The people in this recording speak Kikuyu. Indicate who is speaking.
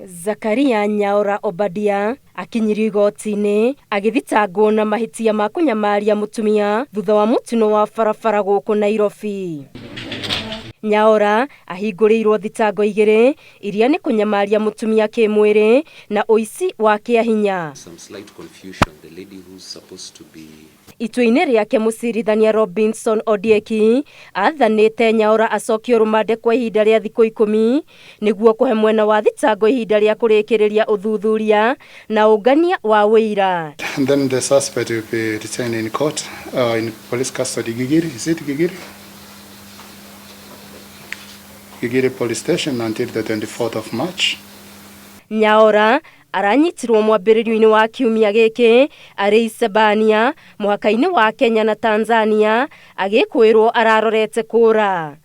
Speaker 1: Zakaria Nyaora Obadia akinyirio igoti-inĩ agĩthitangwo na mahĩtia ma kũnyamaria mũtumia thutha wa mũtino wa barabara gũkũ Nairobi. Nyaora ahingũrĩirwo thitango igĩrĩ iria nĩ kũnyamaria mũtumia kĩmwĩrĩ na ũici wa kĩahinya.
Speaker 2: Some slight confusion. The lady who's supposed to be
Speaker 1: Itua-inĩ rĩake mũcirithania Robinson Ondieki athanĩte Nyaora acokio rũmande kwa ihinda rĩa thikũ 10 nĩguo kũhe mwena wa thitango ihinda rĩa kũrĩkĩrĩria ũthuthuria na ũngania wa ũira.
Speaker 3: And then the suspect will be detained in court, in police custody. Gigiri, is it Gigiri? Gigiri Police Station until the 24th of March.
Speaker 1: Nyaora aranyitirwo mwambĩrĩrio-inĩ wa kiumia gĩkĩ arĩ Isebania mũhaka-inĩ wa Kenya na Tanzania agĩkwĩrwo ararorete kũra.